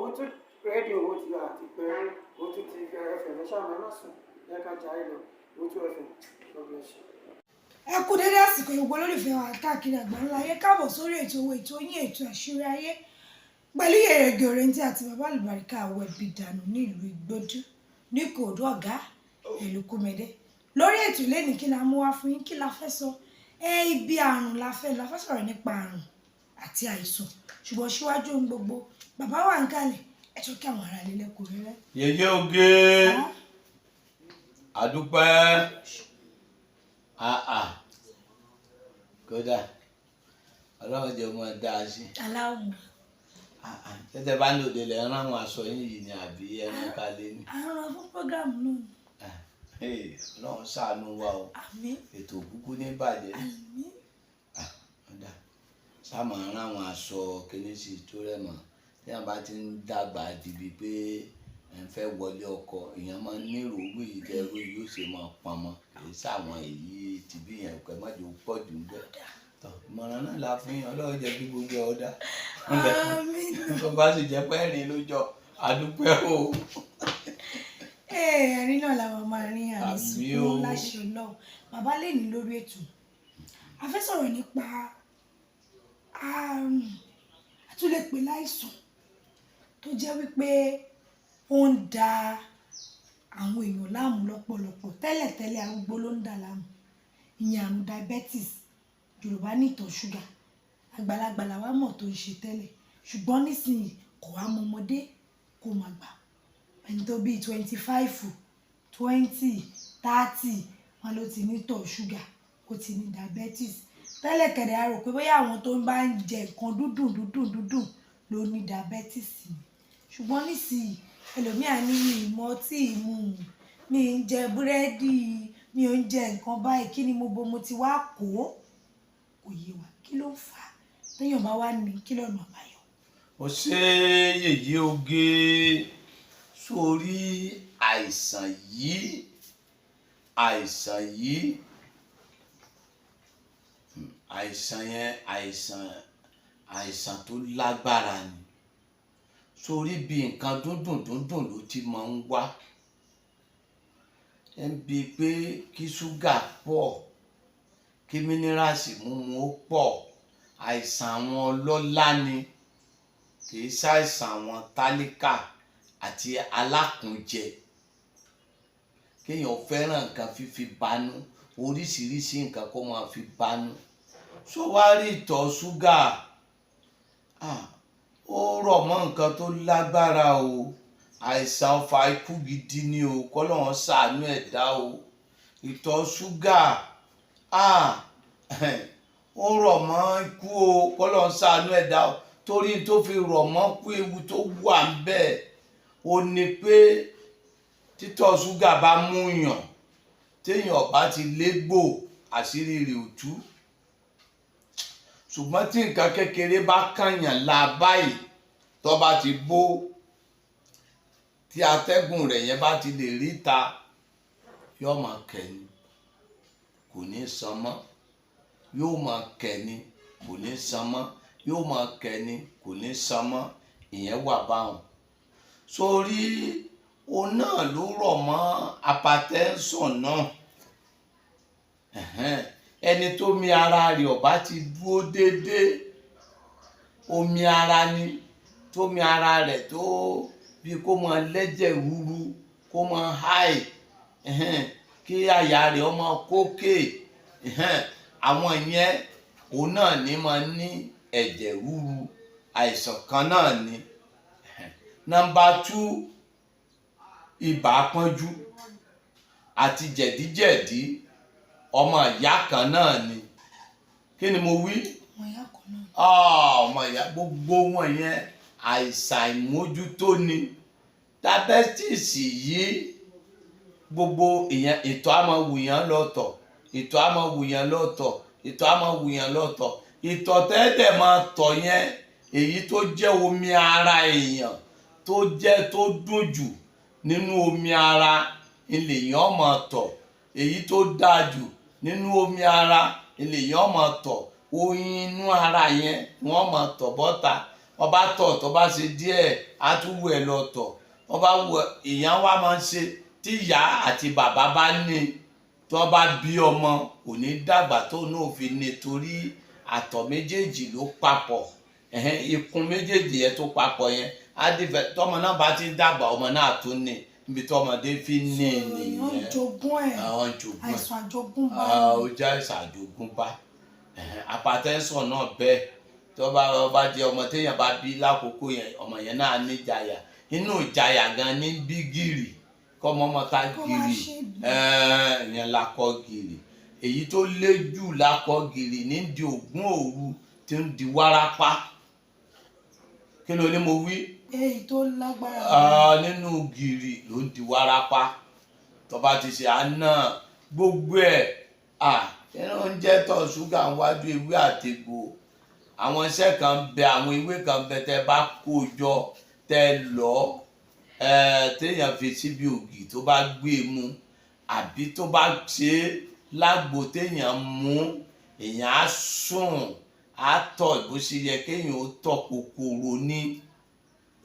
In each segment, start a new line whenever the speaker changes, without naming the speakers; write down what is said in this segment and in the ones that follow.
Owótú rédíò, ó ti àti pé Owótú TV FM. Ẹ ṣáà ẹ má sùn, ẹ ká jayé lọ. Owótú FM, God bless you.
Ẹ kú dédé àsìkò, ìwọ olólùfẹ́ wa káàkiri àgbáńlá ayé. Káàbọ̀ sórí ètò owó, ètò yín, ètò Àṣírí Ayé, pẹ̀lú Yèrègè Òrèǹtí àti bàbá àlùbáríkà Wẹ̀bí Dànù ní ìlú Ìgbódú ní Kòòdú, ọ̀gá ìlú Kúmẹ̀dé. Lórí ètò lẹ́nìí, kí la mú wá fún yín? Kí la fẹ́ sọ? Ẹ ibi àrùn la fẹ́ sọ̀rọ̀ nípa àrùn àti àìsàn. Ṣùgbọ́n síwájú ohun gbogbo, bàbá wa ń kalẹ̀, ẹ jọ kí àwọn ará ilé lẹ́kùnrẹ́rẹ́.
Yèyé oge, àdúpẹ́. Àà, kódà Ọlọ́run jẹ́ ọmọ dáa sí.
Aláwọ̀.
Àà, tẹ́tẹ́ bá ń lòdì lẹ́ rán àwọn aṣọ yín yìí ni àbí ẹran kalẹ̀ ni?
À ń rán fún program náà.
Ọlọ́run ṣàánú wa o.
Àmín.
Ètò òkúkú ní bàjẹ́.
Àmín.
Ọ̀dà sáà máa rán àwọn aṣọ kíní sí tó rẹ̀ mọ́. Tí wọ́n bá ti ń dàgbà dìbí pé ẹ̀ ń fẹ́ wọlé ọkọ, èèyàn máa ń ní ìròwú yìí tẹ́rù yóò ṣe máa pamọ́. Kì í sáwọn èyí tìbí yẹn pẹ̀ mọ́jọ pọ̀ jù ń bẹ̀. Tọ́ ìmọ̀ràn náà la fún yín. Ọlọ́run jẹ́ kí gbogbo ẹ̀ ọ̀dà.
Àmín.
Tó bá sì jẹ́ pé ẹ̀rín ló jọ, àdúpẹ́ o.
Ẹ̀rín náà làwọn máa rin àmì
Àmín
sunkún
o.
láṣẹ Ọlọ́run. Bàbá, lè ní lórí ètò, a fẹ́ sọ̀rọ̀ nípa àrùn, a tún lè pè láìsàn, tó jẹ́ wípé ó ń da àwọn èèyàn láàmú lọ́pọ̀lọpọ̀. Tẹ́lẹ̀tẹ́lẹ̀, arúgbó ló ń dà láàmú, ìyẹn àrùn diabetes, Yorùbá ní ìtọ̀ ṣúgà. Àgbàlagbà làwa mọ̀ tó ń ṣe tẹ́lẹ̀, ṣùgbọ́n nísìnyí, kò wá mọ ọmọdé, kò má gbà. Ẹni tó bíi 25, 20, 30, wọn ló ti ní ìtọ̀ ṣúgà, ó ti ní diabetes. Tẹ́lẹ̀ kẹ̀dẹ̀, a rò pé bóyá àwọn tó ń bá ń jẹ nǹkan dúdùn dúdùn dúdùn ló ní diabetes ni. Ṣùgbọ́n nísìnyí, ẹlòmíà ní mi ì mọ tí ì mu, mi ń jẹ búrẹ́dì, mi ò ń jẹ nǹkan báyìí, kí ni mo bo mo ti wá kó? Kò yé wa. Kí ló ń fà á? Téèyàn bá wà ní, kí lọ́nà àbáyọ?
Ó ṣe, yèyé oge. Sórí àìsàn yìí, àìsàn yẹn, àìsàn tó lágbára ni. Sórí bí nǹkan dúndùn dúndùn ló ti máa ń wá, ń bi pé kí ṣúgà pọ̀, kí minerals mímu ó pọ̀. Àìsàn àwọn ọlọ́lá ni, kì í ṣàìsàn àwọn tálíkà àti alákùnjẹ. Kéèyàn fẹ́ràn nǹkan fífi banú, oríṣiríṣi nǹkan kó máa fi banú. Ṣó wá rí ìtọ̀ ṣúgà, ó rọ̀ mọ́ nǹkan tó lágbára o. Àìsàn ọfà ikú gidi ni o, kọ́lọ́run ṣàánú ẹ̀dá o. Ìtọ̀ ṣúgà, ó rọ̀ mọ́ ikú o, kọ́lọ́run ṣàánú ẹ̀dá o. Torí tó fi rọ̀ mọ́ kú, ewu tó wà ń bẹ̀ ó ní pé títọ̀ ṣúgà bá mú yàn, téèyàn bá ti légbò, àṣírí rẹ̀ ò tú. Ṣùgbọ́n tí nǹkan kékeré bá kànyàn la báyìí, tó bá ti bó, tí atẹ́gùn rẹ̀ yẹn bá ti lè ríta, yóò máa kẹ̀ ni, kò ní san mọ́. Yóò máa kẹ̀ ni, kò ní san mọ́. Yóò máa kẹ̀ ni, kò ní san mọ́. Ìyẹn wà báwọn. Sórí òun náà ló rọ̀ mọ́ hypertension náà. Ẹni tó mi ara rẹ̀ ọ̀bá ti dúró déédéé, omi ara ni, tómi ara rẹ̀ tó bí kó máa lẹ́jẹ̀ rúru, kó máa high, kí àyà rẹ̀ ó máa kókè, àwọn yẹn, òun náà ní máa ní ẹ̀jẹ̀ rúru. Àìsàn kan náà ni. Number 2, ibà pọ́njú àti jẹ̀díjẹ̀dí, ọmọ ìyá kan náà ni. Kí ni mo wí?
Ọmọ ìyá kan náà.
Ah, ọmọ ìyá gbogbo wọn yẹn, àìsàn àìmójútó ni. Diabetes yìí, gbogbo ìyẹn, ìtọ̀ á máa wùyàn lọ́tọ̀, ìtọ̀ á máa wùyàn lọ́tọ̀, ìtọ̀ á máa wùyàn lọ́tọ̀. Ìtọ̀ tẹ́tẹ̀ máa tọ̀ yẹn, èyí tó jẹ́ omi ara èèyàn tó jẹ́ tó dùn jù nínú omi ara ilèyàn máa tọ̀, èyí tó dáa jù nínú omi ara ilèyàn máa tọ̀, oyin inú ara yẹn wọ́n máa tọ̀ bọ́ta. Wọ́n bá tọ̀, tó bá ṣe díẹ̀, á tún wù ẹ́ lọ tọ̀. Wọ́n bá wù ẹ́, ìyẹn wá máa ń ṣe tí ìyá àti bàbá bá ní, tó bá bí ọmọ kò ní dàgbà tó náà fi ní, torí àtọ̀ méjèèjì ló papọ̀. Ẹ̀hẹ́n, ikùn méjèèjì yẹn tó papọ̀ yẹn á dìfẹ́. Tọmọ náà bá ti ń dàgbà, ọmọ náà tún ní níbi tí ọmọdé fi ní
Èèyàn
nìyẹn.
Jogún ẹ̀.
Àwọn jogún ẹ̀.
Àìsàn àjogúnbá.
Ah, ó jẹ́ àìsàn àjogúnbá. Ẹ̀hẹ́n, hypertension náà bẹ́ẹ̀, tó bá jẹ́ ọmọ téèyàn bá bí lákòókò yẹn, ọmọ yẹn náà ní ìjàyà. Inú ìjàyà gan ní bí gìrì kọ́ ọmọ ọmọ ká
Kó máa
gìrì.
ṣe bí.
Ẹ̀ẹ́n, ìyẹn lakọ gìrì. Èyí tó lé jù lakọ gìrì ní di ògún òru tí ń di wárápá. Kí ló ní mo wí?
Èyí tó lágbára.
Ah, nínú gìrì ló ń di wárápá. Tó bá ti ṣe àná gbogbo ẹ̀, ah, kí ló ń jẹ́ tọ̀ ṣúgà wájú ewé àtegbò? Àwọn iṣẹ́ kan ń bẹ, àwọn ewé kan ń bẹ, tẹ́ bá kó jọ, tẹ́ lọ ẹ, téèyàn fi síbi ògì, tó bá gbé e mu àbí tó bá ṣe é lágbo téèyàn mú, èèyàn á sùn, á tọ̀ bó ṣe yẹ kéèyàn ó tọ̀. Kòkòrò ní,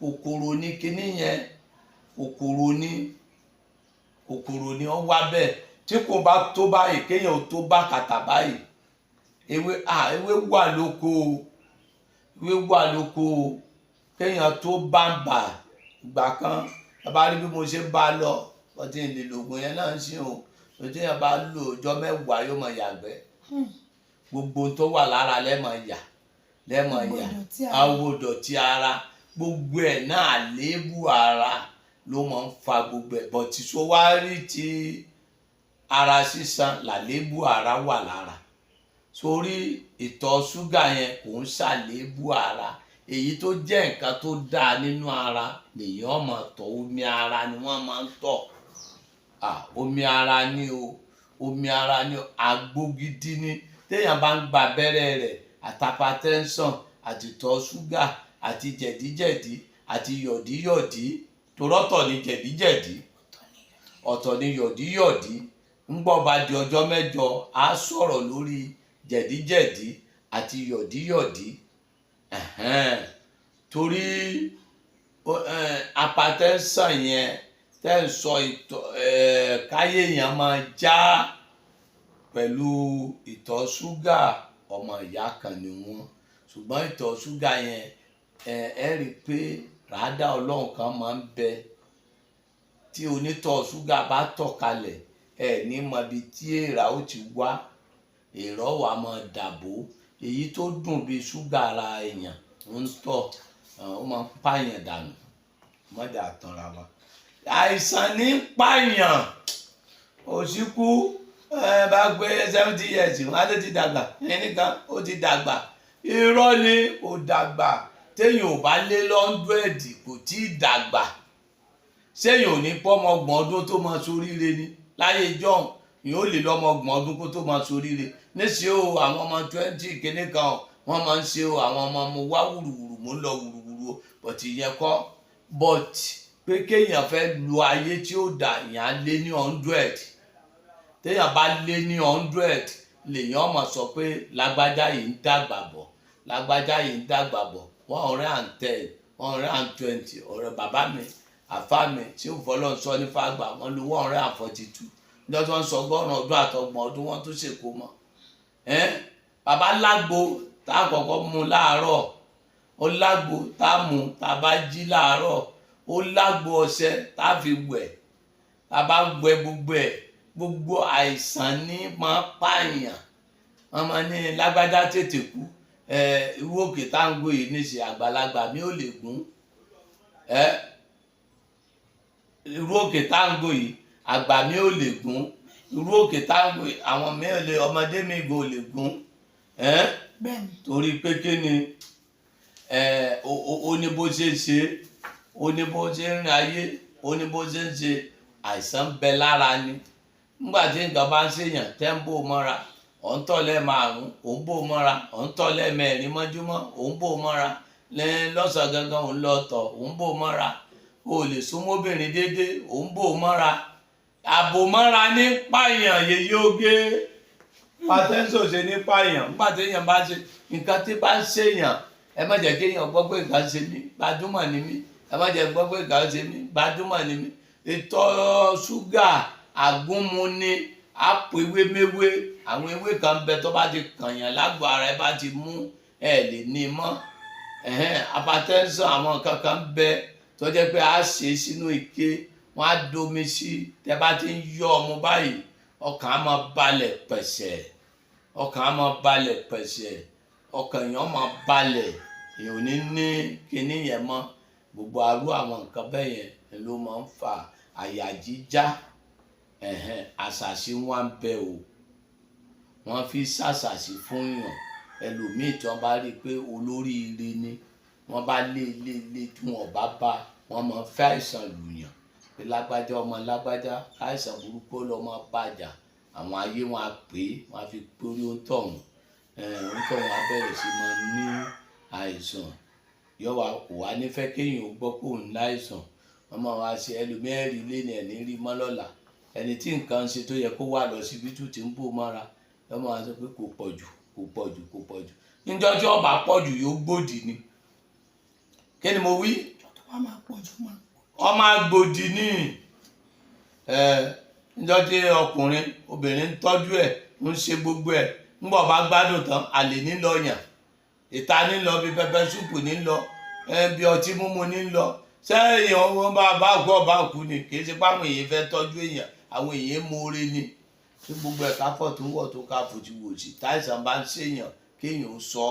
kòkòrò ní kinní yẹn, kòkòrò ní, kòkòrò ní ó wá bẹ́ẹ̀. Tí kò bá tó báyìí, kéèyàn ó tó bá kàtà báyìí. Ewé, à, ewé wà lóko o, ewé wà lóko o. Kéèyàn tó bàǹbà ìgbà kan, bàbá rí bí mo ṣe ń bá a lọ, ọtí ìlè lògùn yẹn náà ń ṣe o. Téèyàn bá lò ọjọ́ 10 yóò máa yàgbẹ́. Gbogbo tó wà lára lẹ́mọ̀ yà, lẹ́mọ̀
Gbogbo
yà.
ìdọ̀tí ara.
Awo ìdọ̀tí ara, gbogbo ẹ̀ náà, àléébù ara ló máa ń fa gbogbo ẹ̀. Bọ̀tí so wá rí ti ara sísan, làléébù ara wà lára. Sórí ìtọ̀ ṣúgà yẹn kò ń ṣàléébù ara. Èyí tó jẹ́ nǹkan tó dáa nínú ara lèyàn máa tọ̀. Omi ara ni wọ́n máa ń tọ̀. Ah, omi ara ni o, omi ara ni o. Àgbo gidi ni téèyàn bá ń gba abẹ́rẹ́ rẹ̀, àti hypertension, àti ìtọ̀ ṣúgà, àti jẹ̀díjẹ̀dí, àti yọ̀díyọ̀dí. Torọ́tọ̀ ni jẹ̀díjẹ̀dí, ọ̀tọ̀ ni yọ̀díyọ̀dí. Ńgbọ́ bá di ọjọ́ 8, á sọ̀rọ̀ lórí jẹ̀díjẹ̀dí àti yọ̀díyọ̀dí. Ẹ̀hẹ́n. Torí hypertension yẹn tẹ́ ń sọ, ìtọ̀ káyé èèyàn máa já pẹ̀lú ìtọ̀ ṣúgà, ọmọ ìyá kan ni wọ́n. Ṣùgbọ́n ìtọ̀ ṣúgà yẹn, ẹ rí i pé ràádà Ọlọ́run kan máa ń bẹ. Tí onítọ̀ ṣúgà bá tọ̀ kalẹ̀, ẹ ní mọ ibi tí èèrà ó ti wá, èèrà wà máa dàbò. Èyí tó dùn bíi ṣúgà ara èèyàn ń tọ̀, ó máa ń pààyàn dànù. Mọ́jà tanra wa, àìsàn ní pààyàn. Òsínkú ẹ bá gbé 70 years, wọn á lè ti dàgbà, ẹnìkan ó ti dàgbà. Irọ́ ni, kò dàgbà. Téèyàn ò bá lé 100, kò tí ì dàgbà. Séèyàn ò ní pọ́mọ 30 ọdún tó máa soríire ni? Láyé jọ́hún, yóò lè lọ́mọ 30 ọdún kó tó máa soríire. Níṣẹ́ o, àwọn ọmọ 20 kìíní kan o, wọ́n máa ń ṣe o. Àwọn ọmọ mo wá wùrùwùrù, mo ń lọ wùrùwùrù o, but ìyẹn kọ́. But pé kéèyàn fẹ́ lu ayé tí ó dà, yàn á lé ní 100. Téèyàn bá lé ní 100, lèèyàn máa sọ pé lágbájá yìí ń dàgbà bọ̀, lágbájá yìí ń dàgbà bọ̀. 110, 120. Ọ̀rẹ́ bàbá mi, àfa mi tí ó fọlọ́ ń sọ ní fàgbà, wọn lu 142. Níjọ́ tí wọ́n sọ 100 ọdún àtọgbọ̀n ọdún, wọ́n tún ṣèkó mọ́ ẹ́n. Bàbá lágbo tá a kọ́kọ́ mu láàárọ̀, ó lágbo tá a mú tá a bá jí láàárọ̀, ó lágbo ọṣẹ tá a fi wẹ̀, tá a bá wẹ̀ gbogbo ẹ̀. Gbogbo àìsàn ní máa pààyàn. Wọ́n máa ní lágbájá tètè kú. Ẹ irú òkè tá à ń gùn yìí níṣẹ́, àgbàlagbà mi ò lè gùn ẹ. Irú òkè tá à ń gùn yìí, àgbà mi ò lè gùn. Irú òkè tá à ń gùn yìí, àwọn mi ò lè, ọmọdé mi gùn ò lè gùn ẹ. Torí pé kí ni ẹ, ó ní bó ṣe ń ṣe, ó ní bó ṣe ń rìn ayé, ó ní bó ṣe ń ṣe. Àìsàn bẹ lára ni. Nígbà tí nǹkan bá ń ṣèyàn, tẹ́ ń bò mọ́ra, ọ̀ ń tọ̀ lẹ́ẹ̀márùn, ò ń bò mọ́ra, ọ̀ ń tọ̀ lẹ́ẹ̀mẹ́rin mọ́júmọ́, ò ń bò mọ́ra lọ́sàn-án gangan, ò ń lọ tọ̀, ò ń bò mọ́ra, o lè súnmọ́bìnrin déédéé, ò ń bò mọ́ra. Àbòmọ́ra ní pààyàn. Yèyé oge pàtẹ́sọ̀ ṣe ní pààyàn. Nígbà téèyàn bá ṣe nǹkan tí bá ń ṣèyàn, Ẹ má jẹ́ kéèyàn gbọ́ pé nǹkan ṣe mí, gbajúmọ̀ ni mí. Ẹ má jẹ́ gbọ́ pé nǹkan ṣe mí, gbajúmọ̀ ni mí. Ìtọ̀ ṣúgà àgúnmu ni, àpò ewé méwé, àwọn ewé kan bẹ tó bá ti kànyàn lágbo ara ẹ bá ti mú, ẹ lè ní mọ́. Ẹ̀hẹ́n, hypertension, àwọn nǹkan kan bẹ tó jẹ́ pé a ṣe sínú ike, wọ́n á domi sí, tẹ́ bá ti ń yọ ọmú báyìí, ọkàn á máa balẹ̀ pẹ̀sẹ̀, ọkàn á máa balẹ̀ pẹ̀sẹ̀, ọkàn èèyàn máa balẹ̀, èèyàn ò ní ní kinní yẹn mọ́. Gbogbo arú àwọn nǹkan bẹ́ẹ̀ yẹn ló máa ń fa àyà jíjá. Ẹ̀hẹ́n, àṣàṣì wọn ń bẹ o, wọ́n fi ṣàṣàṣì fún yàn. Ẹlòmíì tí wọ́n bá rí i pé olóríire ni, wọ́n bá lé lé lé tí wọ́n bá bá, wọ́n máa fẹ́ àìsàn lùyàn pé lágbájá, ọmọ lágbájá, àìsàn burúkú lọ máa bàjá. Àwọn ayé wọn á pè é, wọn á fi pórí òǹtọ̀hún, òǹtọ̀hún á bẹ̀rẹ̀ sí máa ní àìsàn, yóò wá kò wá nífẹ̀ẹ́ kéèyàn ó gbọ́ pé òun láìsàn. Wọ́n máa wá ṣe ẹlòmíràn rí lé ní ẹ̀ní rí mọ́ lọ́la. Ẹni tí nǹkan ń ṣe tó yẹ kó wà lọ síbítù tí ń bò mọ́ra, yóò máa sọ pé kò pọ̀ jù, kò pọ̀ jù, kò pọ̀ jù. Níjọ́ tí ó bá pọ̀ jù, yóò gbòdì ni. Kí ni mo wí?
Tó bá máa pọ̀ jù, máa pọ̀.
Ọmọ agbòdì ní ẹ. Níjọ́ tí ọkùnrin obìnrin ń tọ́jú ẹ̀, ń ṣe gbogbo ẹ̀, ń bọ̀ bá gbádùn tán, àlè nílọ yàn, ìta nílọ, bí pepper soup nílọ, bí ọtí mímu nílọ sẹ́yìn. Wọn bá kú, ọba kú ni. Kì í ṣe pé àwọn èèyàn fẹ́ tọ́jú èèyàn, àwọn èèyàn mórè ni. Tí gbogbo ẹ̀ ká fọ̀ tó wọ̀ tó ká fòtí wò sí, táìsàn bá ń ṣèyàn, kéèyàn ó sọ,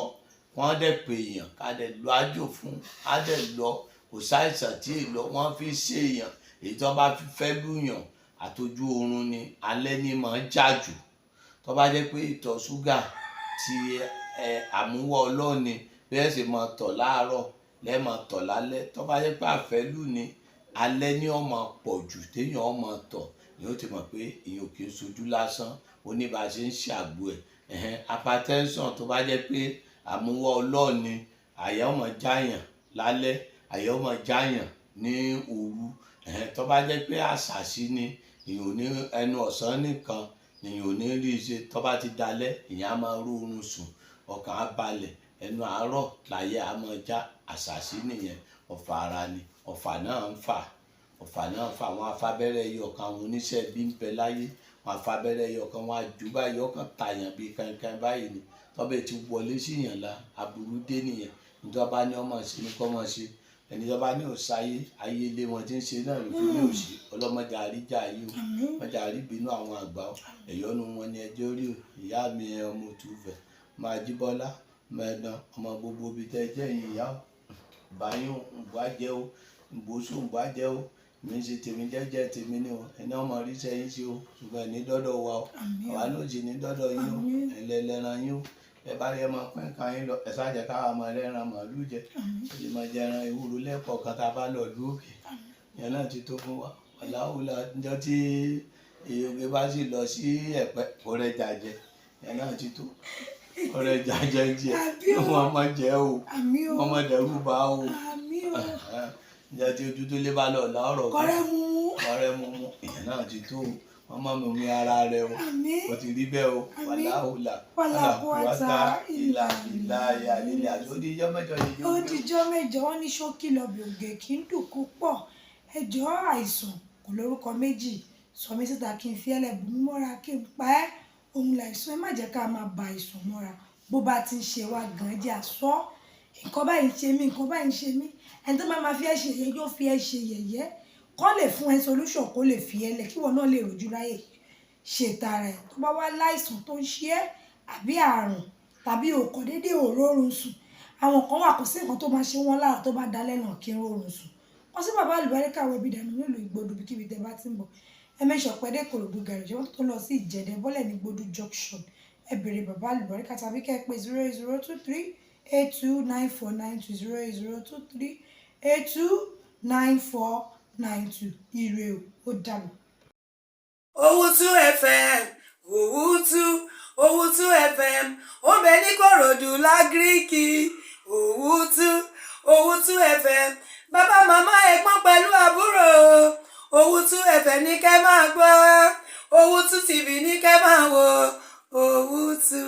wọ́n dẹ̀ pè èèyàn, ká dẹ̀ lọ àjò fún, á dẹ̀ lọ. Kò sáìsàn tí èè lọ. Wọ́n fi ṣèyàn èyí tó bá fi fẹ́ lùyàn àtọjú oorun ni, alẹ́ ní máa ń jà jù. Tó bá jẹ́ pé ìtọ̀ ṣúgà ti ẹ àmúwọ́ ọlọ́ọ̀ni, bẹ́ẹ̀ sì máa tọ̀ láàárọ̀, lẹ́ẹ̀ máa tọ̀ lálẹ́. Tó bá jẹ́ pé àfẹ́lù ni, alẹ́ ní ó máa pọ̀ jù téèyàn ó máa tọ̀, èèyàn ó ti mọ̀ pé èèyàn ò kì í sojú lásán. Ó ní bá a ṣe ń ṣàgbo ẹ̀. Ẹ̀hẹ́n, hypertension, tó bá jẹ́ pé àmúwọ́ ọlọ́ọ̀ni, àyà ó máa jáyàn lálẹ́, àyà ó máa jáyàn ní òru. Ẹ̀hẹ́n, tó bá jẹ́ pé àṣàṣì ni, èèyàn ò ní ẹnu ọ̀sán nìkan èèyàn ò ní rí i ṣe. Tó bá ti dalẹ́, èèyàn á máa ró oorun sùn, ọkàn á balẹ̀, ẹnu àárọ̀ láyé á máa já. Àṣàṣì nìyẹn. Ọ̀fà ara ni, ọ̀fà náà ń fà, ọ̀fà náà ń fà. Àwọn afábẹ́rẹ́ yọ kan, àwọn oníṣẹ́ bí ń bẹ láyé, àwọn afábẹ́rẹ́ yọ kan, wọn á jù báyìí, ọkàn tàyàn bíi kankan báyìí ni. Tọ́bẹ̀ ti wọlé síyàn la, aburú dé nìyẹn. Nítorí bá ní ọmọ ṣe ni kọ́ mọ̀ ṣe, ẹni tó bá ní òsáyé ayé ilé wọn tí ń ṣe náà ló fi ní òsì. Ọlọ́mọdé àríjà ayé o, mọ̀jà àríbínú àwọn àgbà o, ẹ̀yọ́nú wọn ni ẹjọ́ rí o. Ìyá mi ẹ, ọmọ òtúfẹ̀ máa jí bọ́lá mẹ́ẹ̀dán, ọmọ gbogbo ibi tẹ́ jẹ́ yìí, ìyá o, báyìí ń jẹ́ o, ìbòsùn ń jẹ́ o. Mi ń ṣe tèmi jẹ́jẹ́ tèmi ni o. Ẹni ọmọ rí sẹ́yìn sí o, ṣùgbọ́n ní dọ́dọ̀ wa o, àwa náà sì ní dọ́dọ̀ yín o. Ẹlẹ́lẹ́ran yín o, ẹ bá rí ẹ máa pín nǹkan yín lọ. Ẹ ṣáà káwa máa rẹ́ran màálù jẹ, ó sì máa jẹ ẹran ewúro lẹ́ẹ̀kọ̀ọ̀kan tá a bá lọ ìlú òkè. Ìyẹn náà ti tó fún wa. Ọ̀làwùlà níjọ́ tí èyí bá sì lọ sí ẹ̀pẹ́ kó rẹ̀ jàjẹ, ìyẹn náà ti tó. Kó rẹ̀ jàjẹ jẹ, wọ́n máa jẹ o, wọ́n máa dẹ̀rù bá o. Níjọ́ tí ojú tó lé bá lọ lọ́rọ̀
kọ́rẹ́ mú mú,
kọ́rẹ́ mú mú, ìyẹn náà ti tó. Wọ́n máa mú mi ara rẹ o, ó ti rí bẹ́ẹ̀ o. Wàláhùlà
wàlàkùwàtà
ìlà ìlà ìyá lílẹ̀ àti ó di ijọ́ mẹ́jọ ni
Ó dijọ́ mẹ́jọ. Wọ́n ní ṣókí lọ́bẹ̀ ògè kì í dùn púpọ̀. Ẹjọ́, àìsàn kò lórúkọ méjì. Sọ mí síta kí n fi ẹlẹ́ bù mí mọ́ra kí n pa ẹ́, òun làìsàn. Ẹ má jẹ́ ká máa ba àìsàn mọ́ra. Bó bá ti ń ṣe wá gan, jẹ́ àsọ, nǹkan báyìí ń ṣe mí, nǹkan báyìí ń ṣe mí. Ẹni tó máa ma fi ẹ́ ṣe yẹ̀yẹ́ yóò fi ẹ́ ṣe yẹ̀yẹ́, kó lè fún ẹ solution, kó lè fi ẹ́ lẹ̀, kí ìwọ náà lè rojú ráyè ṣe tara ẹ̀. Tó bá wá láìsàn tó ń ṣe ẹ́, àbí àrùn, tàbí o kàn déédéé ò rórun sùn, àwọn kan wà, kò sí nǹkan tó máa ṣe wọ́n lára, tó bá dalẹ́ náà kí n rórun sùn. Kàn sí Bàbá Àlùbáríkà wọ ibi ìdànù nílùú Ìgbòdù. Ibikíbi tẹ́ bá ti ń bọ̀, ẹ make sure pé dé Ìkòròdú garage, mọ́tò tó lọ sí Ìjẹ̀dẹ̀, bọ́lẹ̀ ní Ìgbòdù junction, ẹ bèrè Bàbá Àlùbáríkà, tàbí kẹ́ ẹ pé 08023829492, 08023829492. Ire o, ó dàbọ̀.
Owutu FM, Owutu, Owutu FM, ó ń bẹ ní Kòròdú l'Agric. Owutu, Owutu FM, bàbá, màmá, ẹ̀gbọ́n pẹ̀lú àbúrò, Owutu FM ní kẹ́ máa gbọ́, Owutu TV ní kẹ́ máa wò, Owutu.